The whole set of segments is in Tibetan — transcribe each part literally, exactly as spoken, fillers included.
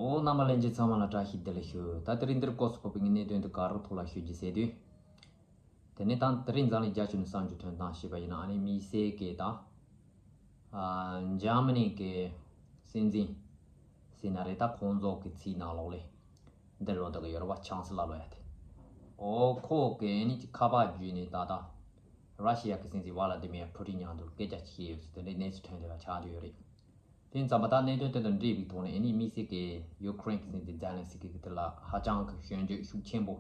ཨོ། རྣམ་པ་ལྷན་རྒྱས་ཚང་མ་ལ་བཀྲ་ཤིས་བདེ་ལེགས་ཞུ། ད་དེ་རིང་འདིར་སྐོར་སུ་ཕོག་པའི་གནད་དོན་དེ་ག་རུ་ཐོག་ལ་ཞུ་རྒྱུ་ཟེར་དུས། དེ་ནས་ད་དེ་རིང་འཛམ་གླིང་རྒྱ་ཁྱོན་ནས་གསར་འགྱུར་ཐོན་སྟངས་ཞེས་པ་ཡིན་ན། ཨ་ནི་དམིགས་བསལ་གྱི་ད་ཨ་འཇར་མ་ནི་གི་སྲིད་འཛིན་ཟེར་ན་རེད། ད་ཁོང་ཚོ་གི་ཚིག་ནང་ལོགས་ལས་འདི་ལོ་འདི་གི་ཡོ་རོབ་པ་ཆང་སི་ལ་ལོ་ཡ་དེ། ཨོ། ཁོ་གི་ཨ་ནི་ཁ་པར་བརྒྱུད་ནས་ད་ད་ར་ཤི་ཡ་གི་སྲིད་འཛིན་ཝ་ལ་ཏི་མིར་ཕུ་ཏིན་མཉམ་དུ་སྐད་ཆ་བཤད་ཡོད་ཟེར་དེ་འདྲའི་གནས་ཚུལ་ཐོན་བསྡད་པ་ཆགས་བསྡད་ཡོད་རེད། དེ་ཙམ་པ་ད་གནད་དོན་དེ་དང་འབྲེལ་བའི་ཐོག་ནས་ཨ་ནི་དམིགས་བསལ་གྱི་ཡུ་ཀེ་རེན་གྱི་སྲིད་འཛིན་ཛེ་ལན་སི་ཀི་གི་དེ་ལ་ཧ་ཅང་གི་སྐྱོན་བརྗོད་ཤུགས་ཆེན་པོ་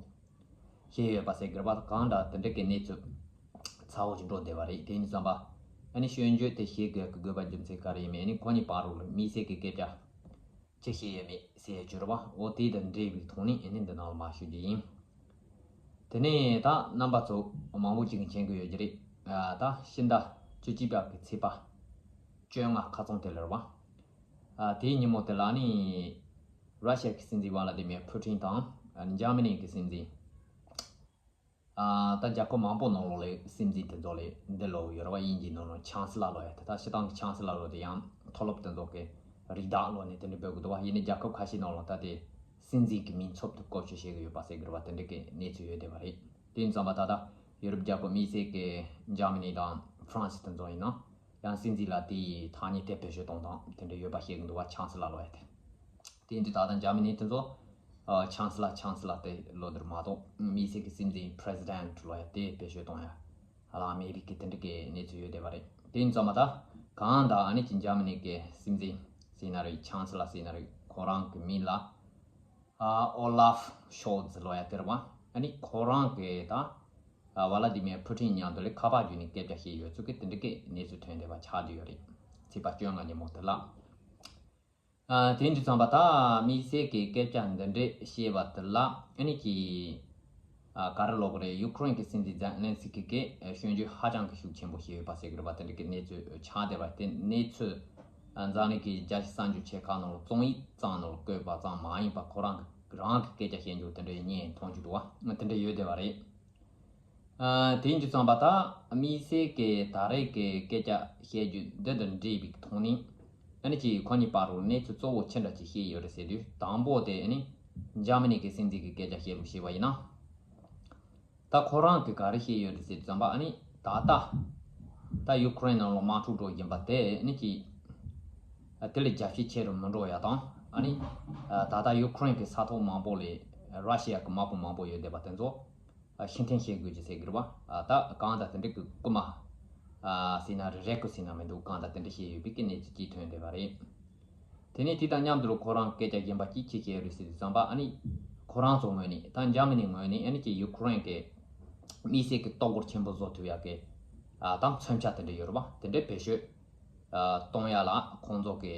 བྱས་ཡོད་པ་ཟེར་དགོས་པ། གང་འདྲ་དེ་འདྲ་གི་གནས་ཚུལ་ཚ་བོ་ཞིག་འགྲོ་བསྡད་པ་རེད། དེ་ཡིན་ཙམ་པ་ཨ་ནི་སྐྱོན་བརྗོད་དེ་བྱེད་དགོས་ཀྱི་དགོས་པ་རྒྱུ་མཚན་ག་རེ་ཡིན་མིན། ཨ་ནི་ཁོ་གཉིས་བར་དུ་ལ་དམིགས་བསལ་གྱི་སྐད་ཆ་ཅི་བཤད་ཡོད་མེད་ཟེར་གྱུར་པ། འོ། དེ་དང་འབྲེལ་བའི་ཐོག་ནས་ཨ་ནི་འདི་ནང་ལ་མར་ཞུ་རྒྱུ་ཡིན། དེ་ནས་ད་རྣམ་པ་ཚོ་མང་པོ་ཅིག་གིས་མཁྱེན་གྱི་ཡོད་ཀྱི་རེད། ཨ། ད་ཕྱི་ཟླ་བཅུ་གཅིག་པ་གི་ཚེས་པ་བཅོ་ལྔ་ཁ་རྩང་དེ་ལ་རེད་པ། ཨ། དེའི་ཉིན་མོ་དེ་ལ་ནི་ར་ཤི་ཡ་གི་སྲིད་འཛིན་ཝ་ལ་ཏི་མིར་ཕུ་ཏིན་དང་། ཨ་ནི་འཇར་མ་ནི་གི་སྲིད་འཛིན། ཨ། ད་རྒྱལ་ཁབ་མང་པོ་ནང་ལོགས་ལ་སྲིད་འཛིན་དེ་ཚོ་ལ་འདི་ལོ་ཡོ་རོབ་པ་དབྱིན་ཇིའི་ནང་ལ་ཆང་སི་ལ་ལོ་ཡ་དེ། ད་སྤྱིར་བཏང་གི་ཆང་སི་ལ་ལོ་དེ་ཡང་མཐོ་སློབ་དེ་ཚོ་གི་རིགས་བདག་ལོ་ནས་དེ་འདྲ་འབོད་དགོས་འདུག་པ། ཡིན་ནའི་རྒྱལ་ཁབ་ཁ་ཤས་ནང་ལ་ད་དེ་སྲིད་འཛིན་གྱི་མིང་ཚབ་ཏུ་བཀོལ་སྤྱོད་བྱེད་ཀྱི་ཡོད་པ་ཟེར་དགོས་རེད་པ། དེ་འདྲ་གི་གནས་ཚུལ་ཡོད་བསྡད་པ་རེད། དེ་ཡིན་ཙམ་པ་ད་ལྟ་ཡོ་རོབ་རྒྱལ་ཁབ་དམིགས་བསལ་གྱི་འཇར་མ་ནི་དང་ཧྥ་རན་སི་དེ་ཚོ་ཡིན་ན། ཡང་སྲིད་འཛིན་ལ་དེའི་ཐག་ཉེ་དེ་བེད་སྤྱོད་གཏོང་སྟངས་དེ་འདྲ་ཡོད་པ་བཤད་ཀྱི་འདུག་པ། ཆང་སི་ལ་ལོ་ཡ་དེ། དེ་འདྲ་ད་ལྟ་འཇར་མ་ནི་དེ་ཚོ་ཨ་ཆང་སི་ལ་ཆང་སི་ལ་དེ་ལོ་འདིར་མ་གཏོགས་དམིགས་བསལ་གྱི་སྲིད་འཛིན་པི་རེ་སི་ཌེན་ཊི་ལོ་ཡ་དེ་བེད་སྤྱོད་གཏོང་ཡ་ལ་མི་རིགས་ཀྱི་དེ་འདྲ་གི་གནས་ཚུལ་ཡོད་བསྡད་པ་རེད། དེ་ཡིན་ཙམ་པ་ད་གང་ལྟར་ཨ་ནི་ཅིག་འཇར་མ་ནི་གི་སྲིད་འཛིན་ཟེར་ན་རེད། ཆང་སི་ལ་ཟེར་ན་རེད། ཁོ་རང་གི་མིང་ལ་ཨ་ཨོ་ལཱབ་ཤོལ་ཛི་ལོ་ཡ་དེ་རེད་པ། ཨ་ནི་ཁོ་རང་གི་ད་ཨ་ཝ་ལ་ཏི་མིར་ཕུ་ཏིན་མཉམ་དུ་ལ་ཁ་པར་བརྒྱུད་ནས་སྐད་ཆ་བཤད་ཡོད་ཚུལ་གྱི་དེ་འདྲ་གི་གནས་ཚུལ་ཐོན་བསྡད་པ་ཆགས་བསྡད་ཡོད་རེད། ཚེས་པ་བཅོ་ལྔ་ཉིན་མོ་དེ་ལ། ཨ། དེ་འདྲ་ཙམ་པ་ད་དམིགས་བསལ་གྱི་སྐད་ཆ་འདི་འདྲ་བཤད་པ་དེ་ལ་ཨ་ནི་ཅིག་ཨ། ག་རེ་ལབ་དགོས་རེད། ཡུ་ཀེ་རེན་གྱི་སྲིད་འཛིན་ཛེ་ལན་སི་ཀི་གིས་སྐྱོན་བརྗོད་ཧ་ཅང་གི་ཤུགས་ཆེན་པོ་བྱས་ཡོད་པ་ཟེར་གྱི་རེད་པ། དེ་འདྲ་གི་གནས་ཚུལ་ཆགས་བསྡད་པ། དེ་གནས་ཚུལ་ཨ་འཛམ་གླིང་གི་རྒྱལ་སྤྱིའི་གསར་འགྱུར་ཆེ་ཁག་ནང་ལ་རྩོམ་ཡིག་ཙམ་ནང་ལ་བཀོད་པ་ཙམ་མ་ཡིན་པར་ཁོ་རང་གི་རང་གི་སྐད་ཆ་བཤད་རྒྱུ་དེ་འདྲ་སྙན་མཐོང་རྒྱུ་འདུག་པ། དེ་འདྲ་ཡོད་བསྡད་པ་རེད། ཨ། དེ་ཡིན་དུས་ཙམ་པ་ད་དམིགས་བསལ་གྱི་ད་རེས་ཀྱི་སྐད་ཆ་བཤད་རྒྱུ་འདི་དང་འབྲེལ་བའི་ཐོག་ནས་ཨ་ནི་ཅིག་ཁོ་གཉིས་བར་དུ་གནས་ཚུལ་གཙོ་བོ་ཅི་འདྲ་ཅིག་བཤད་ཡོད་རེད་ཟེར་དུས། དང་པོ་དེ་ཨ་ནི་འཇར་མ་ནི་གི་སྲིད་འཛིན་གྱི་སྐད་ཆ་བཤད་ལུགས་བཤད་པ་ཡིན་ན། ད་ཁོ་རང་གིས་ག་རེ་བཤད་ཡོད་རེད་ཟེར་དུས་ཙམ་པ། ཨ་ནི་ད་ལྟ་ད་ཡུ་ཀེ་རེན་ནང་ལ་དམག་འཁྲུག་འགྲོ་བཞིན་པ་དེ་ཨ་ནི་ཅིག་ཨ། དེ་ལས་རྒྱ་ཇེ་ཆེ་རུ་མི་འགྲོ་ཡ་དང་། ཨ་ནི་ཨ། ད་ལྟ་ཡུ་ཀེ་རེན་གྱི་ས་ཐོག་མང་པོ་ལ་ར་ཤི་ཡ་གི་དམག་དཔུང་མང་པོ་ཡོད་བསྡད་པ་དེ་ཚོ་ཨ། ཕྱིར་འཐེན་བྱེད་དགོས་ཀྱི་ཟེར་གྱི་རེད་པ། ཨ། ད་གང་ལྟར་དེ་འདྲ་གི་རྐུ་མ་ཨ་ཟེར་ན་རེད། རེད། རྐུ་ཟེར་ན་མི་འདུག། གང་ལྟར་དེ་འདྲ་བཤད་ཡོད་པའི་གི་གནས་ཚུལ་ཅིག་ཐོན་བསྡད་པ་རེད། དེ་ནས་དེ་དང་མཉམ་དུ་ཁོ་རང་སྐད་ཆ་གཞན་པ་ཅིག་ཅི་བཤད་ཡོད་རེད་ཟེར་དུས་ཙམ་པ། ཨ་ནི་ཁོ་རང་ཚོ་ངོས་ནས། ད་འཇར་མ་ནི་ངོས་ནས་ཨ་ནི་ཅིག་ཡུ་ཀེ་རེན་གྱི་དམིགས་བསལ་གྱི་གཏོར་རྒོལ་ཆེན་པོ་བཟོ་ཐུབ་ཡ་གི་ཨ། ད་མཚོན་ཆ་དེ་འདྲ་ཡོད་རེད་པ། དེ་འདྲ་བེད་སྤྱོད་ཨ། གཏོང་ཡ་ལ་ཁོང་ཚོ་གི་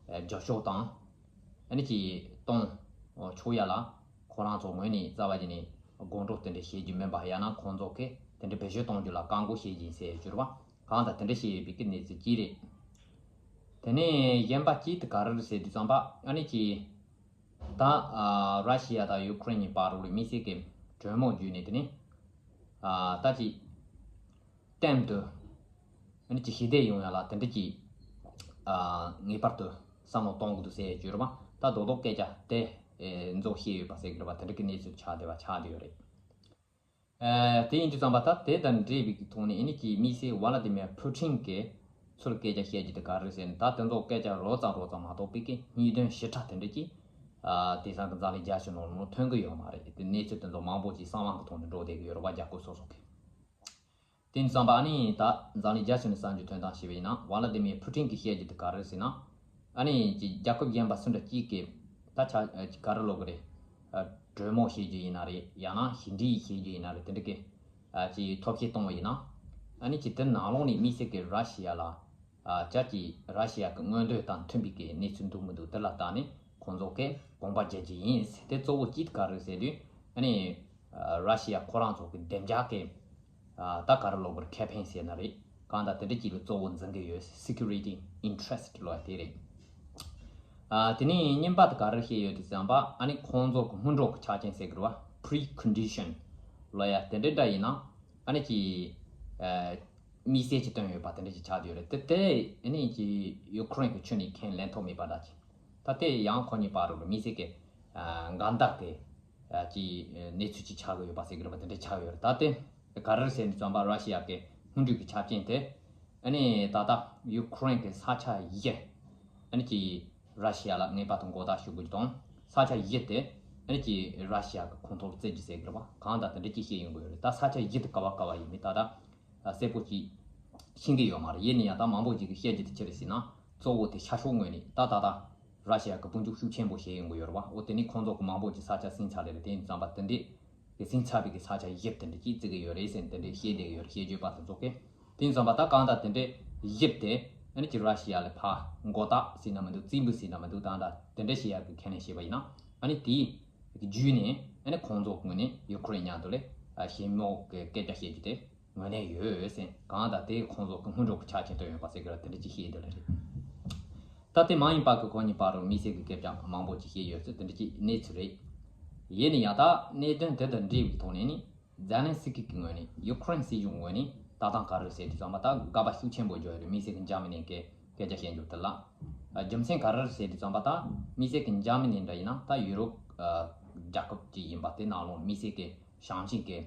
ཨ། རྒྱབ་སྐྱོར་དང་། ཨ་ནི་ཅིག་གཏོང་ཆོག་ཡ་ལ་ཁོ་རང་ཚོ་ངོས་ནས་རྩ་བ་ཉིད་ནས་དགོངས་འགྲོ་དེ་འདྲ་བྱེད་རྒྱུ་མིན་པ། ཡང་ན་ཁོང་ཚོ་གིས་དེ་འདྲ་བེད་སྤྱོད་གཏོང་རྒྱུ་ལ་བཀག་འགོག་བྱེད་ཀྱི་ཡིན་ཟེར་གྱི་རེད་པ། གང་ལྟར་དེ་འདྲ་བཤད་ཡོད་པའི་གི་གནས་ཚུལ་གཅིག་རེད། དེ་ནས་གཞན་པ་གཅིག་དེ་ག་རེ་རེད་ཟེར་དུས་ཙམ་པ། ཨ་ནི་ཅིག་ད་ཨ། ར་ཤི་ཡ་དང་ཡུ་ཀེ་རེན་གཉིས་བར་དུ་ལ་དམིགས་བསལ་གྱི་གྲོས་མོལ་བརྒྱུད་ནས། དེ་ནས་ཨ། ད་ཅིག་གཏན་དུ་ཨ་ནི་ཅིག་ཞི་བདེ་ཡོང་ཡ་ལ་དེ་འདྲ་ཅིག་ཨ། ངེས་པར་དུ་བསམ་བློ་གཏོང་དགོས་འདུག་ཟེར་གྱི་རེད་པ། ད་རྡོག་རྡོག་སྐད་ཆ་དེ་ཨེ། ཚོ་བཤད་ཡོད་པ་ཟེར་གྱི་རེད་པ། དེ་འདྲ་གི་གནས་ཚུལ་ཆགས་བསྡད་པ་ཆགས་བསྡད་ཡོད་རེད། ཨ། དེ་ཡིན་དུས་ཙམ་པ་ད་དེ་དང་འབྲེལ་བའི་གི་ཐོག་ནས་ཨ་ནི་ཅིག་དམིགས་བསལ་ཝ་ལ་ཏི་མིར་ཕུ་ཏིན་གྱིས་ཚུར་སྐད་ཆ་བཤད་རྒྱུ་དེ་ག་རེ་ཟེར་ན། ད་དེ་ཚོ་སྐད་ཆ་རོབ་ཙམ་རོབ་ཙམ་མ་གཏོགས་པའི་གི་སྙིང་དོན་ཞིབ་ཕྲ་དེ་འདྲ་ཅིག་ཨ། དེང་སང་གི་འཛམ་གླིང་རྒྱ་ཁྱོན་ནང་ལ་ཐོན་གི་ཡོད་མ་རེད། དེ་གནས་ཚུལ་དེ་ཚོ་མང་པོ་ཅིག་གསང་བ་གི་ཐོག་ནས་འགྲོ་བསྡད་གི་ཡོད་རེད་པ། རྒྱལ་ཁབ་སོ་སོ་གི། དེ་ཡིན་ཙམ་པ་ཨ་ནི་ད་འཛམ་གླིང་རྒྱ་ཁྱོན་ནས་གསར་འགྱུར་ཐོན་སྟངས་ཞེས་པ་ཡིན་ན། ཝ་ལ་ཏི་མིར་ཕུ་ཏིན་གྱིས་བཤད་རྒྱུ་དེ་ག་རེ་ཟེར་ན། ཨ་ནི་ཅིག་རྒྱལ་ཁབ་གཞན་པ་སུ་འདྲ་གཅིག་གིས་ད་ཆ་ཅིག་ག་རེ་ལབ་དགོས་རེད། ཨ། གྲོས་མོལ་བྱེད་རྒྱུ་ཡིན་ན་རེད། ཡང་ན་ཞི་འགྲིག་བྱེད་རྒྱུ་ཡིན་ན་རེད། དེ་འདྲ་གི་ཨ། ཅིག་ཐབས་ཤེས་གཏོང་བ་ཡིན་ན། ཨ་ནི་ཅིག་དེ་ནང་ལོགས་ནས་དམིགས་བསལ་གྱི་ར་ཤི་ཡ་ལ་ཨ། ཅག་གི་ར་ཤི་ཡ་གི་མངོན་འདོད་དང་མཐུན་པའི་གི་གནས་ཚུལ་འདུག་མི་འདུག་དེ་ལ་བལྟས་ནས་ཁོང་ཚོ་གིས་དགོངས་པ་རྒྱག་རྒྱུ་ཡིན། དེ་གཙོ་བོ་གཅིག་ག་རེ་ཟེར་དུས། ཨ་ནི་ཨ། ར་ཤི་ཡ་ཁོ་རང་ཚོ་གི་བདེ་འཇགས་ཀྱི་ཨ། ད་ག་རེ་ལབ་དགོས་རེད། ཁེ་ཕན་ཟེར་ན་རེད། གང་ལྟར་དེ་འདྲ་ཅིག་ལ་གཙོ་བོ་འཛིན་གི་ཡོད། Security interest ལབ་ཡ་དེ་རེད། ཨ། དེ་ནས་གཉིས་པ་དེ་ག་རེ་བཤད་ཡོད་དེ་ཙམ་པ། ཨ་ནི་ཁོང་ཚོ་གི་སྔོན་འགྲོ་གི་ཆ་རྐྱེན་ཟེར་གི་རེད་པ། Precondition ལབ་ཡ་དེ་འདྲ་འདྲ་ཡིན་ན། ཨ་ནི་ཅིག་ཨ། དམིགས་བསལ་གྱི་བཏོན་ཡོད་པ་དེ་འདྲ་ཅིག་ཆགས་བསྡད་ཡོད་རེད། དེ་དེ་ཨ་ནི་ཅིག་ཡུ་ཀེ་རེན་གྱི་ཁྱོན་ནས་ཁས་ལེན་ཐུབ་མེད་པ་འདྲ་ཅིག། ད་དེ་ཡང་ཁོ་གཉིས་བར་དུ་དམིགས་བསལ་གྱི་ཨ་འགལ་ཟླ་གི་ཨ་ཀྱི་གནས་ཚུལ་ཅིག་ཆགས་ཀྱི་ཡོད་པ་ཟེར་གྱི་རེད་པ། དེ་འདྲ་ཆགས་ཡོད་རེད། ད་དེ་ག་རེ་ཟེར་ནས་བརྩམས་པ། ར་ཤི་ཡ་གི་སྔོན་འགྲོའི་གི་ཆ་རྐྱེན་དེ། ཨ་ནི་ད་ལྟ་ཡུ་ཁུ་རེན་གི་ས་ཆ་བཞི་ཨ་ནི་ཀྱི་ར་ཤི་ཡ་ལ་ངེས་པར་དུ་མགོ་བཏགས་ཞུ་དགོས་ཀྱི་དང་། ས་ཆ་བཞི་དེ་ཨ་ནི་ཀྱི་ར་ཤི་ཡ་གི་ཁོངས་གཏོགས་བརྩི་རྒྱུ་ཟེར་གྱི་རེད་པ། གང་ལྟར་དེ་འདྲ་ཅིག་བཤད་ཡོང་གི་ཡོད་རེད། ད་ས་ཆ་བཞི་དེ་ག་བ་ག་བ་ཡིན་མིན་ད་ལྟ་གསལ་པོ་ཅིག་ཤེས་ཀྱི་ཡོད་མ་རེད། ཡིན་ན་ཡང་ད་མང་པོ་ཅིག་གིས་བཤད་རྒྱུ་དེ་ཅི་རེད་ཟེར་ན། གཙོ་བོ་དེ་ཤར་ཕྱོགས་ངོས་ནས་ད་ད་ལྟ་ར་ཤི་ཡ་གི་དཔུང་འཇུག་ཤུགས་ཆེན་པོ་བྱས་ཡོང་གི་ཡོད་རེད་པ། འོ་དེ་ནས་ཁོང་ཚོ་གི་མང་པོ་ཅིག་ས་ཆ་ཟིན་ཚར་ལེ་རེད། དེ་ཡིན་ཙམ་པ་དེ་འདྲས་གི་ཟིན་ཚར་བའི་གི་ས་ཆ་བཞི་དེ་འདྲ་ཅིག་བརྩི་གི་ཡོད་རེད་ཟེར་ནས་དེ་འདྲས་བཤད་བསྡད་ཀྱི་ཡོད་རེད། བཤད་རྒྱུད་པ་དེ་ཚོ་གིས། དེ་ཡིན་ཙམ་པ་ད་གང་ལྟར་དེ་འདྲས་བཞི་དེ་ཨ་ནི་ཀྱི་ར་ཤི་ཡ་ལ་ཕར་མགོ་བཏགས་ཟེར་ན་མི་འདུག་རྩིས་འབུལ་ཟེར་ན་མི་འདུག་ད་ལྟ་དེ་འདྲས་བྱེད་ཡག་གི་ཁས་ལེན་བྱས་པ་ཡིན་ན། ཨ་ནི་དེའི་བརྒྱུད་ནས་ཨ་ནི་ཁོང་ཚོ་ངོས་ནས་ཡུ་ཁུ་རེན་མཉམ་དུ་ལས་ཞི་མོལ་གི་སྐད་ཆ་བཤད་རྒྱུ་དེ་ངོས་ལེན་ཡོད་ཟེར། གང་ལྟར་དེ་ཁོང་ཚོ་གི་སྔོན་འགྲོ་གི་ཆ་རྐྱེན་དུ་ཡོད་པ་ཟེར་གི་ར་དེ་འདྲ་ཅིག་བཤད་དེ་ལ་རེད། ད་དེ་མ་ཡིན་པ་གི་ཁོ་གཉིས་བར་དུ་དམིགས་བསལ་གི་སྐད་ཆ་མང་པོ་ཅིག་བཤད་ཡོད་ཚུལ་དེ་འདྲ་ཅིག་གནས་ཚུལ་རེད། ཡིན་ན་ཡང་ད་གནད་དོན་དེ་དང་འབྲེལ་བའི་ཐོག་ནས་ནི་ཛེ་ལན་སི་ཀི་གི་ངོས་ནས་ཡུ་ཁུ་རེན་སྲིད་གཞུང་ངོས་ནས་ད་ཐེངས་ག་རེ་ཟེར་དུས་ཙམ་པ་ད་དགག་པ་ཤུགས་ཆེན་པོ་བརྒྱབ་ཡོད་རེད། དམིགས་བསལ་གི་འཇར་མ་ནི་གི་སྐད་ཆ་བཤད་རྒྱུ་དེ་ལ། རྒྱུ་མཚན་ག་རེ་ཟེར་དུས་ཙམ་པ་ད་དམིགས་བསལ་གི་འཇར་མ་ནི་འདྲ་ཡིན་ན་ད་ཡུ་རོབ་རྒྱལ་ཁབ་ཅིག་ཡིན་པ་དེ་ནང་ལོགས་དམིགས་བསལ་གི་ཞིང་ཆེན་གི་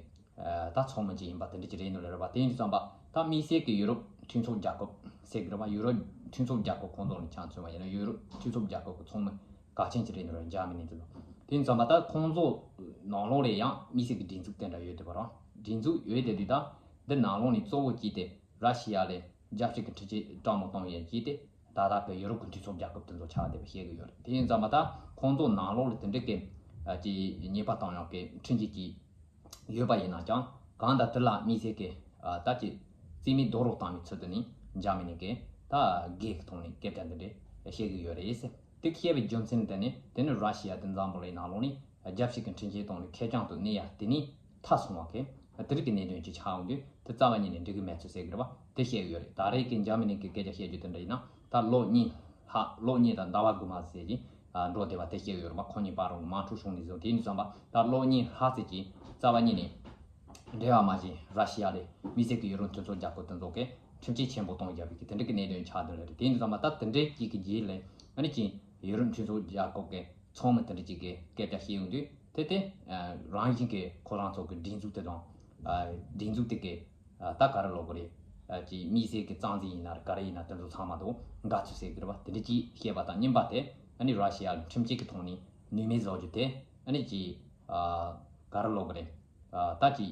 ད་ཚོགས་མི་ཅིག་ཡིན་པ་དེ་འདྲ་ཅིག་རེད་འདུག་ལ་རེད་པ། དེ་ཡིན་དུས་ཙམ་པ་ད་དམིགས་བསལ་གི་ཡུ་རོབ་མཐུན་ཚོགས་རྒྱལ་ཁབ་ཟེར་གི་རེད་པ། ཡུ་རོབ་མཐུན་ཚོགས་རྒྱལ་ཁབ་ཁོང་ཚོ་ནས་ཆ་མཚོན་པ་ཡིན་ན་ཡུ་རོབ་མཐུན་ཚོགས་རྒྱལ་ཁབ་ཀྱི་ཚོགས་མི་གལ་ཆེན་ཅིག་རེད་འདུག་རེད། འཇར་མ་ནི་འདི་ལ། དེ་ཡིན་ཙམ་པ་ད་ཁོང་ཚོ་ནང་ལོགས་ལ་ཡང་དམིགས་བསལ་གྱི་སྒྲིག་འཛུགས་དེ་འདྲ་ཡོད་བསྡད་པ་རེད། སྒྲིག་འཛུགས་ཡོད་བསྡད་དུས་ད་འདི་ནང་ལོགས་ནས་གཙོ་བོ་གཅིག་དེ་ར་ཤི་ཡ་ལ་རྒྱལ་སྤྱི་གི་འཕྲིན་བཅོལ་དྲག་མོ་གཏོང་ཡས་གཅིག་དེ་ད་ལྟ་གི་ཡུ་རོབ་ཀྱི་མཐུན་ཚོགས་རྒྱལ་ཁབ་དེ་ཚོ་ཆགས་བསྡད་པ་ཤེས་ཀྱི་ཡོད་རེད། དེ་ཡིན་ཙམ་པ་ད་ཁོང་ཚོ་ནང་ལོགས་ལ་དེ་འདྲ་གི་ཨ་ཀྱི་ཉེས་པ་བཏང་ཡག་གི་འཕྲིན་བཅོལ་གྱི་ཡོད་པ་ཡིན་ན་ཀྱང་གང་ལྟར་དེ་ལ་དམིགས་བསལ་གྱི་ཨ་ད་ཀྱི་རྩིས་མེད་རྡོག་རོལ་བཏང་བའི་ཚུལ་དུ་ནི་འཇར་མ་ནི་གི་ད་སྒེར་གྱི་ཐོག་ནས་སྐད་ཆ་འདི་འདྲ་བཤད་ཀྱི་ཡོད་རེད་ཟེར། དེ་བཤད་པའི་རྒྱུ་མཚན་དེ་ནི་དེ་ནི་ར་ཤི་ཡ་དེ་འཛམ་བུ་གླིང་ནང་ལོགས་ནས་རྒྱལ་སྤྱི་གི་འཕྲིན་བཅོལ་གཏོང་ནས་ཁེར་རྐྱང་དུ་གནས་ཡ་དེ་ནི་མཐའ་སོང་བ་གི་དེ་རིགས་ཀྱི་གནད་དོན་ཅིག་ཆགས་ཡོང་དུས་དེ་རྩ་བ་ཉིད་ནས་འགྲིག་གི་མེད་ཚུལ་ཟེར་གི་རེད་པ། དེ་བཤད་ཀྱི་ཡོད་རེད། ད་རེས་ཀྱི་འཇར་མ་ནི་གི་སྐད་ཆ་བཤད་རྒྱུ་དེ་འདྲ་ཡིན་ན་ད་ལོ་གཉིས་ལྷག་ལོ་གཉིས་དང་ཟླ་བ་དགུ་མ་ཟེར་གྱི་འགྲོ་བསྡད་པ་དེ་བཤད་ཀྱི་ཡོད་རེད་པ། ཁོ་གཉིས་བར་དུ་དམག་འཁྲུག་བྱུང་ནས་བཟུང་དེ་ནས་བཟུང་པ་ད་ལོ་གཉིས་ལྷག་ཙམ་གྱི་རྩ་བ་ཉིད་ནས་འབྲེལ་བ་མ་བྱས། ར་ཤི་ཡ་ལས་དམིགས་བསལ་གྱི་ཡུ་རོབ་མཐུན་ཚོགས་རྒྱལ་ཁབ་དེ་ཚོ་གིས་ཁྲིམས་གཅོད་ཆེན་པོ་གཏོང་བཞག་པའི་གི་དེ་འདྲ་གི་གནད་དོན་ཆགས་བསྡད་ལ་རེད། དེ་ཡིན་དུས་ཙམ་པ་ད་དེ་འདྲའི་གཅིག་གི་རྗེས་ལ་ཨ་ནི་ཅིག་ཡུ་རོབ་མཐུན་ཚོགས་རྒྱལ་ཁབ་ཀྱི་ཚོགས་མི་དེ་འདྲ་གཅིག་གིས་སྐད་ཆ་བཤད་ཡོང་དུས་དེ་དེ་རང་བཞིན་གྱི་ཁོ་རང་ཚོ་གི་སྒྲིག་འཛུགས་དེ་དང་སྒྲིག་འཛུགས་དེ་གི་ད་ག་རེ་ལབ་དགོས་རེད། ཅིག་དམིགས་བསལ་གྱི་རྩ་འཛིན་ཡིན་ན་རེད་ག་རེ་ཡིན་ན་དེ་ཚོ་ཚང་མ་དང་འགལ་ཚུལ་ཟེར་གི་རེད་པ། དེ་འདྲ་ཅིག་བཤད་པ་དང་གཉིས་པ་དེ་ཨ་ནི་ར་ཤི་ཡ་ལ་ཁྲིམས་གཅོད་ཀྱི་ཐོག་ནས་ནུས་མེད་བཟོ་རྒྱུ་དེ་ཨ་ནི་ཅིག་ག་རེ་ལབ་དགོས་རེད། ད་ཅི་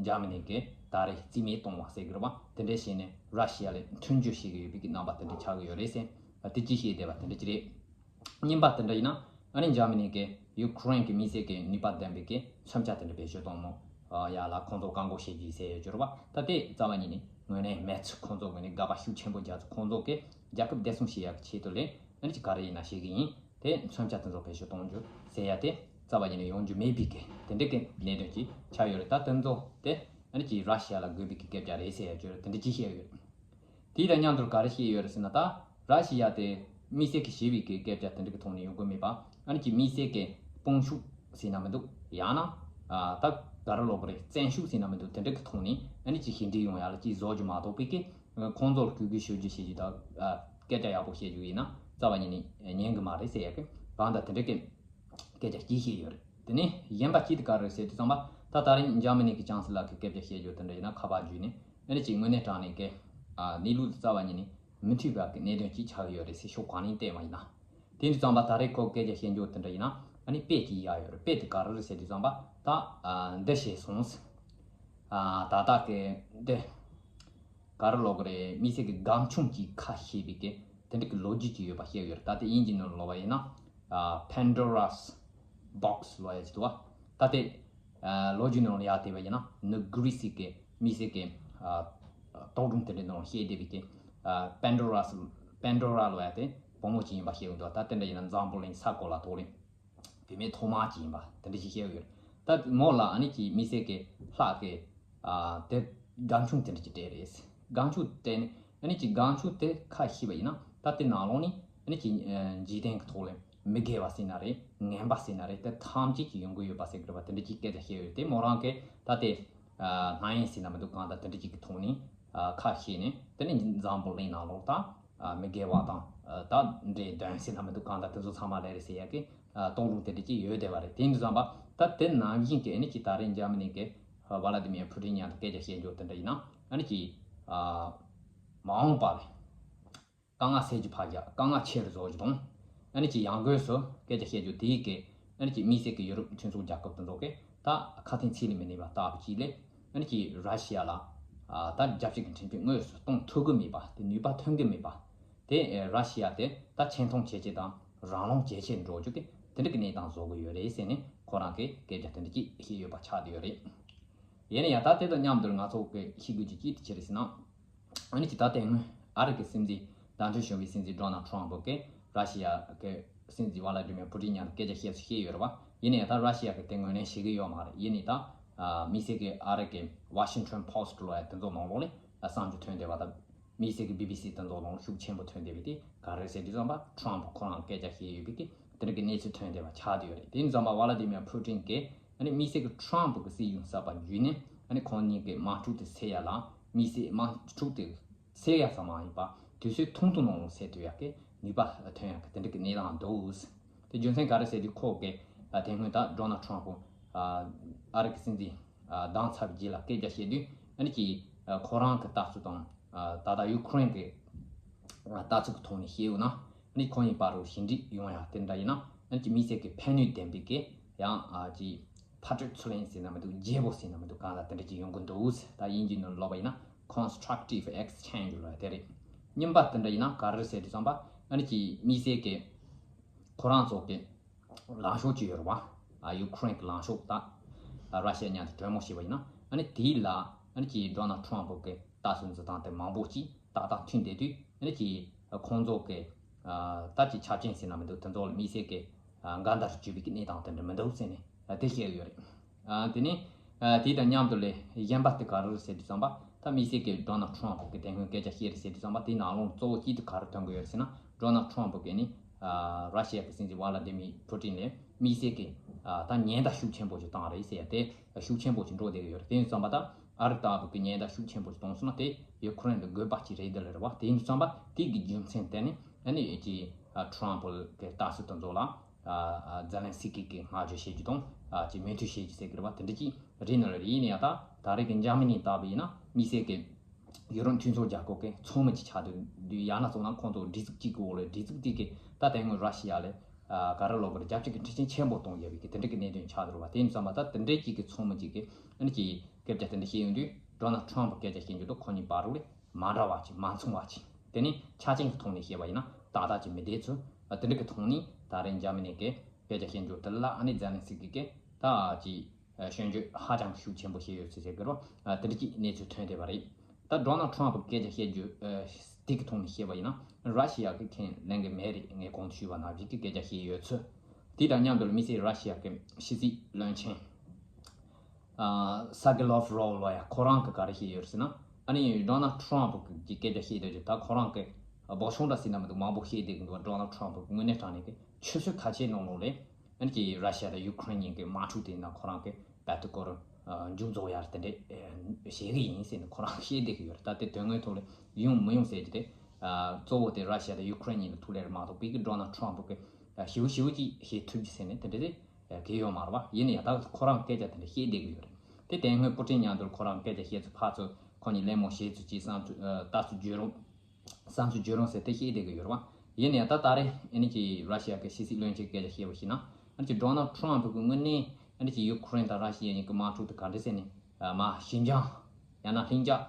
འཇར་མ་ནི་གིས་ད་རེས་རྩིས་མེད་གཏོང་བ་ཟེར་གི་རེད་པ། དེ་འདྲ་བྱས་ནས་ར་ཤི་ཡ་ལ་མཐུན་འགྱུར་བྱེད་ཀྱི་ཡོད་པའི་གི་རྣམ་པ་དེ་འདྲ་ཆགས་ཀྱི་ཡོད་རེད་ཟེར། དེ་ཅི་བཤད་བསྡད་པ་དེ་འདྲ་ཅི་རེད། གཉིས་པ་དེ་འདྲ་ཡིན་ན་ཨ་ནི་འཇར་མ་ནི་གིས་ཡུ་ཁུ་རེན་གྱི་དམིགས་བསལ་གྱི་ནུས་པ་ལྡན་པའི་གི་མཚོན་ཆ་དེ་འདྲ་བེད་སྤྱོད་གཏོང་མོ་ཡ་ལ་ཁོང་ཚོ་བཀག་འགོག་བྱེད་རྒྱུ་ཟེར་ཡོད་རྒྱུ་རེད་པ། ད་དེ་རྩ་བ་ཉིད་ནས་ངོས་ནས་མེད་ཚུལ། ཁོང་ཚོ་ངོས་ནས་དགག་པ་ཤུགས་ཆེན་པོ་རྒྱག་ཚུལ། ཁོང་ཚོ་གིས་རྒྱལ་ཁབ་བདེ་སྲུང་བྱེད་ཡག་གི་ཆེད་དུ་ལས་ཨ་ནི་ཅི་ག་རེ་ཡིན་ན་བྱེད་གི་ཡིན། དེ་མཚོན་ཆ་དེ་ཚོ་བེད་སྤྱོད་གཏོང་རྒྱུ་ཟེར་ཡ་དེ་རྩ་བ་ཉིད་ནས་ཡོང་རྒྱུ་མེད་པའི་གི་དེ་འདྲ་གི་གནད་དོན་ཅིག་ཆགས་ཡོད་རེད། ད་དེ་ཚོ་དེ་ཨ་ནི་ཅིག་ར་ཤི་ཡ་ལ་དགོས་པའི་གི་སྐད་ཆ་རེད་ཟེར་ཡ་ཅིག་ཡོད་རེད། དེ་འདྲ་ཅིག་བཤད་ཡོད་རེད། དེ་དང་མཉམ་དུ་ག་རེ་བཤད་ཡོད་རེད་ཟེར་ན་ད་ར་ཤི་ཡ་དེ་དམིགས་བསལ་གི་ཞི་བའི་གི་སྐད་ཆ་དེ་འདྲ་གི་ཐོག་ནས་ཡོང་གི་མེད་པ། ཨ་ནི་ཅིག་དམིགས་བསལ་གི་དཔུང་ཤུགས་ཟེར་ན་མི་འདུག་ཡང་ན་ད་ག་རེ་ལབ་དགོས་རེད། བཙན་ཤུགས་ཟེར་ན་མི་འདུག་དེ་འདྲ་གི་ཐོག་ནས་ཨ་ནི་ཅིག་ཞི་འགྲིག་ཡོང་ཡ་ལ་ཅིག་བཟོ་རྒྱུ་མ་གཏོགས་པའི་གི་ཁོང་ཚོར་གུས་གུས་ཞུ་རྒྱུ་བྱེད་རྒྱུ་དང་སྐད་ཆ་ཡག་པོ་བཤད་རྒྱུ་ཡིན་ན་རྩ་བ་ཉིད་ནས་ཉན་གི་མ་རེད་ཟེར་ཡ་གི་གང་ལྟར་དེ་འདྲ་གི་སྐད་ཆ་གཅིག་བཤད་ཡོད་རེད། དེ་ནས་གཞན་པ་གཅིག་དེ་ག་རེ་ཟེར་དུས་ཙམ་པ་ད་ད་རིང་འཇར་མ་ནི་གི་ཅང་སི་ལར་གི་སྐད་ཆ་བཤད་རྒྱུ་དེ་འདྲ་ཡིན་ན་ཁ་པར་བརྒྱུད་ནས་ཨ་ནི་ཅིག་དངོས་གནས་དྲང་གནས་གི་གནས་ལུགས་དེ་རྩ་བ་ཉིད་ནས་མི་མཐུན་པ་གི་གནད་དོན་ཅིག་ཆགས་ཡོད་རེད་ཟེར་ཤོག་གང་ཡིན་བལྟས་པ་ཡིན་ན། དེ་འདྲ་ཙམ་པ་ད་རེས་ཁོ་སྐད་ཆ་བཤད་རྒྱུ་དེ་འདྲ་ཡིན་ན་ཨ་ནི་དཔེ་ཅིག་ཡག་ཡོད་རེད། དཔེ་དེ་ག་རེ་རེད་ཟེར་དུས་ཙམ་པ་ད་འདི་བྱས་སོང་ཟེར། ད་ལྟ་གི་འདི་ག་རེ་ལབ་དགོས་རེད། དམིགས་བསལ་གྱི་སྒམ་ཆུང་གིས་ཁ་ཕྱེས་པའི་གི་དེ་འདྲ་གི་ལོ་རྒྱུས་ཅིག་ཡོད་པ་བཤད་ཡོད་རེད། ད་དེ་དབྱིན་ཇི་ནང་ལབ་པ་ཡིན་ན་Pandora's Box ལབ་ཡ་ཅིག་འདུག་བ། ད་དེ་ལོ་རྒྱུས་ནང་ལ་ཡར་བལྟས་པ་ཡིན་ན་ནུབ་གྷི་རི་སི་གི་དམིགས་བསལ་གྱི་དོག་སྒྲུང་དེ་འདྲའི་ནང་བཤད་བསྡད་པའི་གི་Pandora's Pandora ལབ་ཡ་དེ་བུ་མོ་ཅིག་ཡིན་པ་བཤད་ཡོད་འདུག་ད་དེ་འདྲ་ཡིན་ན་འཛམ་བུ་གླིང་ས་གོ་ལ་ཐོག་ལ་བུད་མེད་ཐོག་མ་ཅིག་ཡིན་པ་དེ་འདྲ་ཞིག་བཤད་ཡོད་རེད། ད་མོ་ལ་ཨ་ནི་ཅིག་དམིགས་བསལ་གྱི་ལྷག་གི་དེ་སྒམ་ཆུང་དེ་འདྲ་ཅིག་སྤྲད་རེད། སྒམ་ཆུང་དེ་ནི་ཨ་ནི་ཅིག་སྒམ་ཆུང་དེ་ཁ་ཕྱེས་པ་ཡིན་ན་ད་དེ་ནང་ལོགས་ནི་ཨ་ནི་ཅིག་འཇིག་རྟེན་གྱི་ཐོག་ལ་མི་དགེ་བ་ཟེར་ན་རེད། ངན་པ་ཟེར་ན་རེད། དེ་ཐམས་ཅད་ཅིག་ཡོང་གི་ཡོད་པ་ཟེར་གི་རེད་པ། དེ་འདྲ་ཅིག་སྐད་ཆ་བཤད་ཡོད་རེད། དེ་མོ་རང་གིས་ད་དེ་སྣང་ཡིན་ཟེར་ན་མི་འདུག་གང་ལྟར་དེ་འདྲ་ཅིག་གི་ཐོག་ནས་ཁ་ཕྱེས་ནས་དེ་ནི་འཛམ་བུ་གླིང་ནང་ལོགས་ད་མི་དགེ་བ་དང་ ད་འདྲའི་དོན་ཟེར་ན་མི་འདུག་གང་ལྟར་དེ་ཚོ་ཚང་མ་ལས་རེད་ཟེར་ཡ་གི་གཏོང་རོགས་དེ་འདྲ་ཅིག་ཡོད་བསྡད་པ་རེད། དེ་ཡིན་དུས་ཙམ་པ་ད་དེ་ནང་བཞིན་གི་ཨ་ནི་ཅིག་ད་རེས་འཇར་མ་ནི་གི་ཝ་ལ་དི་མིར་ཕུ་ཏིན་མཉམ་དུ་སྐད་ཆ་བཤད་རྒྱུ་དེ་འདྲ་ཡིན་ན་ཨ་ནི་ཅིག་མ་འོངས་པ་ལ་དཀའ་ངལ་སེལ་རྒྱུ་ཕར་བཞག་དཀའ་ངལ་ཆེ་རུ་བཟོ་རྒྱུ་དང་། ཨ་ནི་ཅིག་ཡང་སྒོས་སུ་སྐད་ཆ་བཤད་རྒྱུ་དེའི་གི་ཨ་ནི་ཅིག་དམིགས་བསལ་གི་ཡུ་རོབ་མཐུན་ཚོགས་རྒྱལ་ཁབ་དེ་ཚོ་གི་ད་ཁ་དན་ཚིག་ལ་མི་གནས་པ་ལྟ་བུ་ཅིག་ལས་ཨ་ནི་ཅིག་ར་ཤི་ཡ་ལ་ད་རྒྱལ་སྤྱི་གི་ཁྲིམས་གཅོད་དངོས་སུ་གཏོང་ཐུབ་གི་མེད་པ། དེ་ནུས་པ་ཐོན་གི་མེད་པ། དེ་ར་ཤི་ཡ་དེ་ད་ཆེ་མཐོང་ཇེ་ཆེ་དང་རང་རློམ་ཇེ་ཆེར་འགྲོ་རྒྱུ་གི་དེ་འདྲ་གི་གནས་སྟངས་བཟོ་གི་ཡོད་རེད་ཟེར་ནས་ཁོ་རང་གིས་སྐད་ཆ་དེ་འདྲ་ཅིག་བཤད་ཡོད་པ་ཆགས་བསྡད་ཡོད་རེད། ཡིན་ན་ཡང་ད་དེ་དང་མཉམ་དུ་ང་ཚོ་གི་ཤེས་དགོས་རྒྱུ་ཅིག་དེ་ཅི་རེད་ཟེར་ན། ཨ་ནི་ཅིག་ད་དེ་སྔོན་ཨ་རི་གི་སྲིད་འཛིན་བདམས་ཐོན་བྱུང་བའི་སྲིད་འཛིན་ཌོ་ནལ་ཊམ་ཕུ་གིས་ར་ཤི་ཡ་གི་སྲིད་འཛིན་ཝ་ལ་ཏི་མིར་ཕུ་ཏིན་མཉམ་དུ་སྐད་ཆ་བཤད་ཚུལ་བཤད་ཡོད་རེད་བ། ཡིན་ན་ཡང་ད་ར་ཤི་ཡ་གིས་དེ་ངོས་ལེན་བྱེད་ཀྱི་ཡོད་མ་རེད། ཡིན་ནའི་ད་དམིགས་བསལ་གྱི་ཨ་རི་གི་Washington Post ལོ་ཡ་དེ་ཚོ་ནང་ལོགས་ལ་གསར་འགྱུར་ཐོན་བསྡད་པ་དང་། དམིགས་བསལ་གྱི་བི་བི་སི་དེ་ཚོ་ནང་ཤུགས་ཆེན་པོ་ཐོན་བསྡད་པའི་དེ་ག་རེ་ཟེར་དུས་ཙམ་པ་ཊམ་ཕུ་ཁོ་རང་སྐད་ཆ་བཤད་ཡོད་པའི་གི་དེ་འདྲ་གི་གནས་ཚུལ་ཐོན་བསྡད་པ་ཆགས་བསྡད་ཡོད་རེད། དེ་ཡིན་ཙམ་པ་ཝ་ལ་ཏི་མིར་ཕུ་ཏིན་གིས་ཨ་ནི་དམིགས་བསལ་གྱི་ཊམ་ཕུ་གི་སྲིད་གཞུང་གསར་པ་བརྒྱུད་ནས་ཨ་ནི་ཁོང་གཉིས་ཀྱི་དམག་འཁྲུག་དེ་སེལ་ཡ་ལ་དམིགས་བསལ་དམག་འཁྲུག་དེ་སེལ་ཡ་ཙམ་མ་ཡིན་པ་དུས་ཚོད་ཐུང་ཐུང་ནང་ལ་སེལ་ཐུབ་ཡ་གི་ནུས་པ་ཐོན་ཡ་གི་དེ་འདྲ་གི་གནས་སྟངས་འདུག་དེ་རྒྱུ་མཚན་ག་རེ་ཟེར་དུས་ཁོ་གི་དེ་སྔོན་ད་ཌོ་ནལ་ཊམ་ཕུ་ཨ་རི་གི་སྲིད་འཛིན་བདམས་ཚར་བའི་རྗེས་ལ་སྐད་ཆ་བཤད་དུས་ཨ་ནི་ཀྱི་ཁོ་རང་གི་ལྟ་ཚུལ་དང་ད་ལྟ་ཡུ་ཁུ་རེན་གི་ལྟ་ཚུལ་གི་ཐོག་ནས་བཤད་ཡོད་ན་ཨ་ནི་ཁོང་གཉིས་བར་དུ་ཞི་འགྲིག་ཡོང་ཡ་དེ་འདྲ་ཡིན་ན་ཨ་ནི་ཀྱི་དམིགས་བསལ་གི་ཕན་ནུས་ལྡན་པའི་གི་ཡང་ཀྱི་ཕ་ཊི་རི་ཡོཊ་ཚུལ་ལེན་ཟེར་ན་མི་འདུག་རྒྱལ་པོ་ཟེར་ན་མི་འདུག་གང་ལ་དེ་འདྲ་ཅིག་ཡོང་གི་འདུག་ད་དབྱིན་ཇིའི་ནང་ལབ་པ་ཡིན་ན་constructive exchange ལབ་ཡ་དེ་རེད། གཉིས་པ་དེ་འདྲ་ཡིན་ན་ག་རེ་ཟེར་དུས་ཙམ་པ་ཨ་ནི་ཀྱི་དམིགས་བསལ་གི་ཁོ་རང་ཚོ་གི་ལངས་ཕྱོགས་ཅིག་ཡོད་རེད་བ། ཨ་ཡུ་ཁུ་རེན་གྱི་ལངས་ཕྱོགས་དང་ཨ་ར་ཤི་ཡ་མཉམ་དུ་གྲོས་མོལ་བྱས་པ་ཡིན་ན་ཨ་ནི་དེའི་ལ་ཨ་ནི་ཀྱི་ཌོ་ནལ་ཊམ་ཕུ་གི་ལྟ་ཚུལ་འཛིན་སྟངས་དེ་མང་པོ་ཅིག་ཏག་ཏག་མཐུན་བསྡད་དུས་ཨ་ནི་ཀྱི་ཁོང་ཚོ་གི་ཨ་ད་ཀྱི་ཆ་རྐྱེན་ཟེར་ན་མི་འདུག་དེ་ཚོ་ལ་དམིགས་བསལ་གི་ཨ་འགལ་ཟླར་གྱུར་པའི་གི་གནས་སྟངས་དེ་འདྲ་མི་འདུག་ཟེར་ནས་ཨ་དེ་བཤད་ཡོད་རེད། ཨ་དེ་ནས་ཨ་དེ་དང་མཉམ་དུ་ལས་གཞན་པ་དེ་ག་རེ་རེད་ཟེར་དུས་ཙམ་པ་ད་དམིགས་བསལ་གི་ཌོ་ནལ་ཊམ་ཕུ་གི་དེ་སྔོན་སྐད་ཆ་བཤད་རེད་ཟེར་དུས་ཙམ་པ་དེའི་ནང་ལོགས་གཙོ་བོ་གཅིག་དེ་ག་རེ་ཐོན་གི་ཡོད་རེད་ཟེར་ན་ཌོ་ནལ་ཊམ་ཕུ་གིས་ནི་ཨ་ར་ཤི་ཡ་གི་སྲིད་འཛིན་ཝ་ལ་ཏི་མིར་ཕུ་ཏིན་ལ་དམིགས་བསལ་གི་ཨ་ད་ཉེན་བརྡ་ཤུགས་ཆེན་པོ་ཞིག་བཏང་རེད་ཟེར་ཡ་དེ་ཤུགས་ཆེན་པོ་ཞིག་འགྲོ་བསྡད་གི་ཡོད་རེད། དེ་ཡིན་ཙམ་པ་ད་ཨ་རི་ལྟ་བུ་གི་ཉེན་བརྡ་ཤུགས་ཆེན་པོ་ཞིག་བཏང་སོང་ན་དེ་ཡུ་ཁུ་རེན་ལ་དགོས་པ་ཅིག་རེད་འདི་ལ་རེད་བ། དེ་ཡིན་དུས་ཙམ་པ་དེ་གི་རྒྱུ་མཚན་དེ་ནི་ཨ་ནི་ཀྱི་ཨ་ཊམ་ཕུ་གི་ལྟ་ཚུལ་དེ་ཚོ་ལ་ཨ་ཨ་ཛེ་ལན་སི་ཀི་གི་བསྔགས་བརྗོད་བྱེད་རྒྱུ་དང་ཨ་ཀྱི་མོས་མཐུན་བྱེད་རྒྱུ་ཟེར་གི་རེད་བ། དེ་འདྲ་ཅིག་རེད་ནི་རེད། ཡིན་ན་ཡང་ད་ད་རེས་ཀྱི་འཇར་མ་ནི་ལྟ་བུ་ཡིན་ན་དམིགས་བསལ་གི་ཡུ་རོབ་མཐུན་ཚོགས་རྒྱལ་ཁབ་ཀྱི་ཚོགས་མི་གཅིག་ཆགས་འདུག་དུས་ཡང་ན་སོང་ན་ཁོང་ཚོ་སྒྲིག་འཛུགས་གཅིག་གི་འོག་ལ་སྒྲིག་འཛུགས་དེ་གི་ད་དེ་སྔོན་ར་ཤི་ཡ་ལ་ཨ་ག་རེ་ལབ་དགོས་རེད། རྒྱ་སྐྱེད་ཀྱི་འཕྲུལ་ཆས་ཆེན་པོ་གཏོང་བཞག་པའི་གི་དེ་འདྲ་གི་གནད་དོན་ཆགས་འདུག་རེད་བ། དེ་ཡིན་ཙམ་པ་ད་དེ་འདྲའི་གཅིག་གི་ཚོགས་མི་གཅིག་གི་ཨ་ནི་གི་སྐད་ཆ་དེ་འདྲ་བཤད་ཡོང་དུས་ཌོ་ནལ་ཊམ་ཕུ་སྐད་ཆ་བཤད་རྒྱུ་དང་ཁོ་གཉིས་བར་དུ་ལ་མ་འདྲ་བ་ཅིག་མ་མཚུངས་པ་ཅིག་དེ་ནི་ཆ་རྐྱེན་གྱི་ཐོག་ནས་བཤད་པ་ཡིན་ན་ཏག་ཏག་ཅིག་མི་བསྡད་ཚུལ་དེ་འདྲ་གི་ཐོག་ནས་ད་རེས་འཇར་མ་ནི་གི་སྐད་ཆ་བཤད་རྒྱུ་དེ་ལ་ཨ་ནི་ཛེ་ལན་སི་ཀི་གི་ད་ཅིག་ཨ་སྐྱོན་བརྗོད་ཧ་ཅང་ཤུགས་ཆེན་པོ་བྱས་ཡོད་ཚུལ་ཟེར་གི་རེད་བ། ཨ་དེ་འདྲ་ཅིག་གནས་ཚུལ་ཐོན་བསྡད་པ་རེད། ད་ཌོ་ནལ་ཊམ་ཕུ་སྐད་ཆ་བཤད་རྒྱུ་ཨ་དེ་གི་ཐོག་ནས་བཤད་པ་ཡིན་ན་ར་ཤི་ཡ་གི་ཁས་ལེན་གི་མེད་རེད། ངས་གོང་དུ་ཞུས་པ་ནང་བཞིན་གི་སྐད་ཆ་བཤད་ཡོད་ཚུལ། དེ་དང་མཉམ་དུ་དམིགས་བསལ་ར་ཤི་ཡ་གི་ཕྱི་སྲིད་བློན་ཆེན་ཨ་སར་གེ་ལོབ་རོབ་ལོ་ཡ་ཁོ་རང་གི་ག་རེ་བཤད་ཡོད་ཟེར་ན་ཨ་ནི་ཌོ་ནལ་ཊམ་ཕུ་གི་སྐད་ཆ་བཤད་སྡོད་རྒྱུ་ད་ཁོ་རང་གི་འབོར་ཆུང་འདྲ་ཟེར་ན་མི་འདུག་མང་པོ་བཤད་བསྡད་གི་འདུག་ཌོ་ནལ་ཊམ་ཕུ་གི་དངོས་གནས་དྲང་གནས་གི་ཆུ་ཚོད་ཁ་ཤས་ནང་ལོགས་ལ་ཨ་ནི་ཀྱི་ར་ཤི་ཡ་དང་ཡུ་ཁུ་རེན་གཉིས་ཀྱི་དམག་འཁྲུག་དེ་ནང་ཁོ་རང་གི་རྦད་དེ་སྐོར་མཇུག་རྫོགས་ཡ་དེ་འདྲས་བྱེད་གི་ཡིན་ཟེར་ནས་ཁོ་རང་བཤད་བསྡད་གི་ཡོད་རེད། ད་དེ་དོན་དངོས་ཐོག་ལ་ཡོང་མི་ཡོང་ཟེར་གྱི་དེ་གཙོ་བོ་དེ་ར་ཤི་ཡ་དང་ཡུ་ཁུ་རེན་གཉིས་ལ་ཐུག་ལེ་རེད་མ་གཏོགས་པའི་གི་ཌོ་ནལ་ཊམ་ཕུ་གི་ཞེ་པོ་ཞེ་པོ་ཅིག་བྱེད་ཐུབ་ཀྱི་ཟེར་ནས་དེ་འདྲས་དེ་གི་ཡོད་མ་རེད་བ། ཡིན་ན་ཡང་ད་ཁོ་རང་སྐད་ཆ་དེ་འདྲས་བཤད་བསྡད་གི་ཡོད་རེད། དེ་དེ་སྔོན་པུ་ཏིན་མཉམ་དུ་ཁོ་རང་སྐད་ཆ་བཤད་ཚུལ་ཕར་ཚུར་ཁོ་གཉིས་གླེང་མོལ་བྱེད་ཚུལ་གྱི་བསམ་ཚུལ་ལྟ་ཚུལ་བརྗོད་རུང་བསམ་ཚུལ་བརྗོད་རུང་ཟེར་དེ་བཤད་བསྡད་གི་ཡོད་རེད་བ། ཡིན་ན་ཡང་ད་ད་རེས་ཨ་ནི་ཀྱི་ར་ཤི་ཡ་གི་ཕྱི་སྲིད་བློན་ཆེན་སྐད་ཆ་བཤད་པ་ཞིག་ན་ཨ་ནི་ཀྱི་ཌོ་ནལ་ཊམ་ཕུ་གི་དངོས་གནས་ཨ་ནི་ཀྱི་ཡུ་ཁུ་རེན་དང་ར་ཤི་ཡ་གཉིས་ཀྱི་དམག་འཁྲུག་དེ་ག་འདྲ་ཟེར་ནས་མ་ཞི་འཇམ་ཡང་ན་ལྷིང་འཇགས་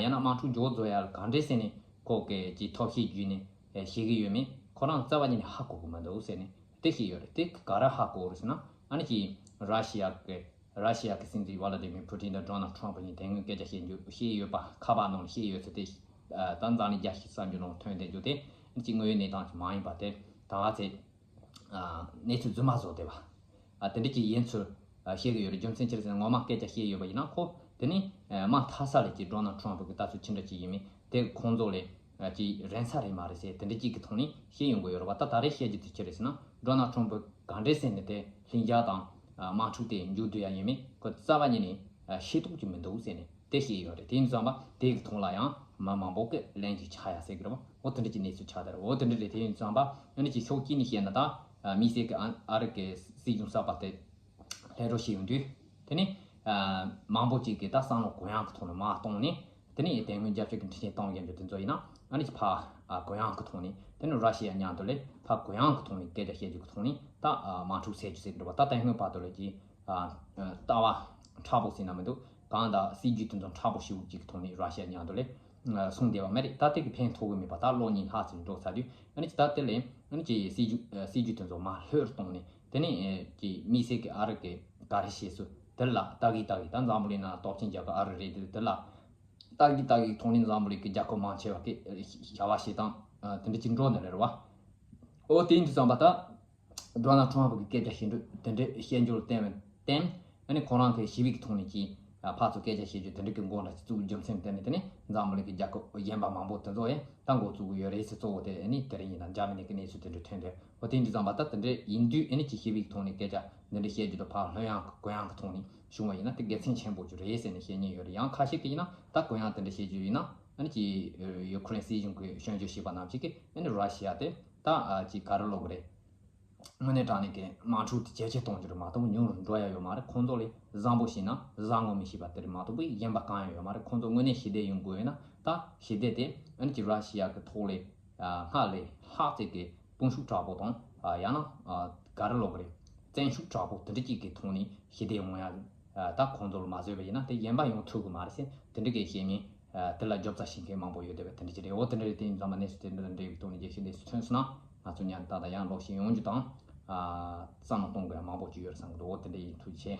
ཡང་ན་དམག་འཁྲུག་མགྱོགས་རྫོགས་ཡ་ག་འདྲ་ཟེར་ནས་ཁོ་གི་ཀྱི་ཐབས་ཤེས་བརྒྱུད་ནས་བཤད་གི་ཡོད་མེད་ཁོ་རང་རྩ་བ་ཉིད་ནས་ཧ་གོ་གི་མི་འདུག་ཟེར་ནས་དེ་བཤད་ཡོད་རེད། དེ་ག་རེ་ཧ་གོ་རེད་ཟེར་ན་ཨ་ནི་ཀྱི་ར་ཤི་ཡ་གི་ར་ཤི་ཡ་གི་སྲིད་འཛིན་ཝ་ལ་ཏི་མིར་ཕུ་ཏིན་དང་ཌོ་ནལ་ཊམ་ཕུ་གཉིས་དེ་སྔོན་སྐད་ཆ་བཤད་རྒྱུ་བཤད་ཡོད་པ་ཁ་པར་ནང་བཤད་ཡོད་ཚུལ་དེ་ད་འཛམ་གླིང་རྒྱལ་སྤྱིའི་གསར་འགྱུར་ནང་ཐོན་བསྡད་རྒྱུ་དེ་ཅིག་དངོས་ཡོད་གནས་སྟངས་ཅིག་མ་ཡིན་པ་དེ་ད་ང་ཚོས་གནས་ཚུལ་རྫུན་མ་བཟོ་བསྡད་པ་དེ་འདྲ་ཅིག་ཡིན་ཚུལ་བཤད་གི་ཡོད་རེད། རྒྱུ་མཚན་ཅི་རེད་ཟེར་ན་ངོ་མ་སྐད་ཆ་བཤད་ཡོད་པ་ཡིན་ན་ཁོ་དེ་ནི་མ་མཐའ་ས་ལ་ཅིག་ཌོ་ནལ་ཊམ་ཕུ་གི་ལྟ་ཚུལ་ཅི་འདྲ་ཅིག་ཡིན་མིན་དེ་ཁོང་ཚོ་ལས་ཅིག་རན་ས་རེད་མ་རེད་ཟེར་དེ་འདྲ་ཅིག་གི་ཐོག་ནས་བཤད་ཡོང་གི་ཡོད་རེད་བ། ད་ད་རེས་བཤད་རྒྱུ་དེ་ཅི་རེད་ཟེར་ན་ཌོ་ནལ་ཊམ་ཕུ་ག་འདྲས་ཟེར་ནས་དེ་ལྷིང་འཇགས་དང་དམག་འཁྲུག་དེ་མཇུག་བསྡུ་ཡ་ཡིན་མིན་ཁོ་རྩ་བ་ཉིད་ནས་ཤེས་རྟོགས་ཀྱི་མི་འདུག་ཟེར་ནས་དེ་བཤད་ཡོད་རེད། དེ་ཡིན་ཙང་པ་དེ་གི་ཐོག་ལ་ཡང་ མི་མང་པོ་གི་ལན་ཞིག་ཆགས་ཡ་ཟེར་གི་རེད་བ། འོ་དེ་འདྲ་གི་གནས་ཚུལ་ཆགས་བསྡད་རེད། འོ་དེ་འདྲ་རེད། དེ་ཡིན་ཙང་པ་ཨ་ནི་ཅིག་ཕྱོགས་གཅིག་ནས་བཤད་ན་ད་དམིགས་བསལ་གི་ཨ་ཨ་རི་གི་སྲིད་གཞུང་གསར་པ་དེ་སླེབས་རོགས་བྱས་ཡོང་དུས། དེ་ནི་ཨ་མང་པོ་ཅིག་གིས་ད་བསམ་བློ་གུ་ཡངས་ཀྱི་ཐོག་ནས་མར་གཏོང་ནས། དེ་ནི་དེ་སྔོན་རྒྱབ་སྐྱོར་གྱི་མཐུན་རྐྱེན་གཏོང་བཞིན་པ་དེ་ཚོ་ཡིན་ན་ཨ་ནི་ཕར་ཨ་གུ་ཡངས་ཀྱི་ཐོག་ནས། དེ་ནི་ར་ཤི་ཡ་མཉམ་དུ་ལས་ཕར་གུ་ཡངས་ཀྱི་ཐོག་ནས་སྐད་ཆ་བཤད་རྒྱུ་གི་ཐོག་ནས་ད་ཨ་དམག་འཁྲུག་སེལ་རྒྱུ་ཟེར་གི་འདུག་པ། ད་དེ་སྔོན་བར་དུ་ལས་ཀྱི་ཨ་ལྟ་བ་མཁྲེགས་པོ་ཟེར་ན་མི་འདུག་གང་ལྟར་སྲིད་ཇུས་དེ་ཚོ་མཁྲེགས་པོ་ཞེ་པོ་ཅིག་གི་ཐོག་ནས་ར་ཤི་ཡ་མཉམ་དུ་ལས་ཨ་གསུངས་བསྡད་པ་མ་རེད། ད་དེ་གི་ཕན་ཐོགས་གི་མེད་པ། ད་ལོ་གཉིས་ལྷག་ཙམ་འགྲོ་ཚར་དུས་ཨ་ནི་ཅིག་ད་དེ་ལས་ཨ་ནི་ཅིག་སྲིད་ཇུས་ཨ་སྲིད་ཇུས་དེ་ཚོ་མར་ལྷོད་གཏོང་ནས། དེ་ནས་ཨ་ཅིག་དམིགས་བསལ་གྱི་ཨ་རི་གི་ག་རེ་བྱེད་སྲོལ་དེ་ལ་ལྟ་གི་ལྟ་གི། ད་འཛམ་བུ་གླིང་ནང་སྟོབས་ཆེན་རྒྱལ་ཁབ་ཨ་རི་རེད། དེ་དེ་ལ་ལྟ་གི་ལྟ་གི་ཐོག་ནས་འཛམ་བུ་གླིང་གི་རྒྱལ་ཁབ་མང་ཆེ་བ་གི་བྱ་བ་བྱེད་སྟངས་ཨ་དེ་འདྲ་ཅིག་འགྲོ་ནས་རེད་བ། འོ་དེ་ཡིན་དུས་ཙམ་པ་ད་ཌོ་ནལ་ཊམ་ཕུ་གི་སྐད་ཆ་བཤད་འདུག་དེ་འདྲའི་བཤད་རྒྱུར་བརྟེན་བརྟེན། ཨ་ནི་ཁོ་རང་གི་ཞི་བའི་གི་ཐོག་ནས་ཀྱི་ཨ་ཕར་ཚུར་སྐད་ཆ་བཤད་རྒྱུ་དེ་འདྲ་གི་འགོ་འདྲ་ཅིག་བཙུགས་རྒྱུ་མཚན་བརྟེན་ནས། དེ་ནི་འཛམ་བུ་གླིང་གི་རྒྱལ་ཁབ་གཞན་པ་མང་པོ་དེ་ཚོ་ཡང་ད་འགོ་བཙུགས་གི་ཡོད་རེད་ཟེར། གཙོ་བོ་དེ་ཨ་ནི་དེ་རིང་ཡིན་ན་འཇར་མ་ནི་གི་གནས་ཚུལ་དེ་འདྲ་ཐོན་དུས། འོ་དེ་འདྲ་ཙམ་པ་ད་དེ་འདྲ་ཡིན་དུས་ཨ་ནི་ཅིག་ཞི་བའི་གི་ཐོག་ནས་སྐད་ཆ་འདི་འདྲ་བཤད་རྒྱུ་དང་ཕར་ལྷོད་ཡངས་གུ་ཡངས་གི་ཐོག་ནས་བྱུང་བ་ཡིན་ན་དེ་དགེ་མཚན་ཆེན་པོ་ཅིག་རེད་ཟེར་ནས་བཤད་མཁན་ཡོད་རེད། ཡང་ཁ་ཤས་ཀྱིས་ཡིན་ན་ད་གུ་ཡངས་དེ་འདྲ་བཤད་རྒྱུ་ཡིན་ན་ཨ་ནི་ཅིག་ཡུ་ཁུ་རེན་སྲིད་གཞུང་གི་སྐྱོན་བརྗོད་བྱས་པ་ནང་བཞིན་གྱི་ཨ་ནི་ར་ཤི་ཡ་དེ་ད་ཨ་ཅིག་ག་རེ་ལབ་དགོས་རེད། དངོས་གནས་དྲང་གནས་ཀྱི་དམག་འཁྲུག་དེ་ཇེ་ཆེ་གཏོང་རྒྱུ་རེད་མ་གཏོགས་ཉུང་རུ་འགྲོ་ཡ་ཡོད་མ་རེད། ཁོང་ཚོ་ལས་བཟང་པོ་བྱས་ན་བཟང་ངོ་མི་ཤེས་པ་དེ་རེད་མ་གཏོགས་པའི་གཞན་པ་གང་ཡང་ཡོད་མ་རེད། ཁོང་ཚོ་དངོས་གནས་ཞི་བདེ་ཡོང་དགོས་ཡོད་ན་ད་ཞི་བདེ་དེ་ཨ་ནི་ཅིག་ར་ཤི་ཡ་གི་ཐོག་ལས་ཨ་སྔར་ལས་ལྷག་ཙམ་གྱི་དཔུང་ཤུགས་དྲག་པོ་དང་། ཨ་ཡང་ན་ཨ་ག་རེ་ལབ་དགོས་རེད། བཙན་ཤུགས་དྲག་པོ་དེ་འདྲ་ཅིག་གི་ཐོག་ནས་ཞི་བདེ་ཡོང་ཡ། ཨ་ད་ཁོང་ཚོ་ལ་མ་བཟོས་པ་ཡིན་ན་དེ་གཞན་པ་ཡོང་ཐུབ་གི་མ་རེད་ཟེར། དེ་འདྲ་གི་བཤད་མཁན་ཨ་དེ་ལ་རྒྱབ་རྩ་བྱེད་མཁན་མང་པོ་ཡོད་བསྡད་པ་དེ་འདྲ་ཅིག་རེད། འོ་དེ་འདྲ་རེད། དེ་ཡིན་ཙང་མ་གནས་ཚུལ་དེ་འདྲ་འདྲ་བའི་ཐོག་ནས་རྒྱས་བཤད་འདི་ཚོ་ཐོན་སོང་ན་ང་ཚོ་ཉན་ད་ད་ཡང་ལོག་ཤེས་ཡོང་རྒྱུ་དང་། ཨ་བསམ་བློ་གཏོང་དགོས་ཡ་མང་པོ་ཅིག་ཡོད་རེད་བསམ་གི་འདུག་འོ་དེ་འདྲ་ཡིན། ཐུགས་རྗེ་ཆེ།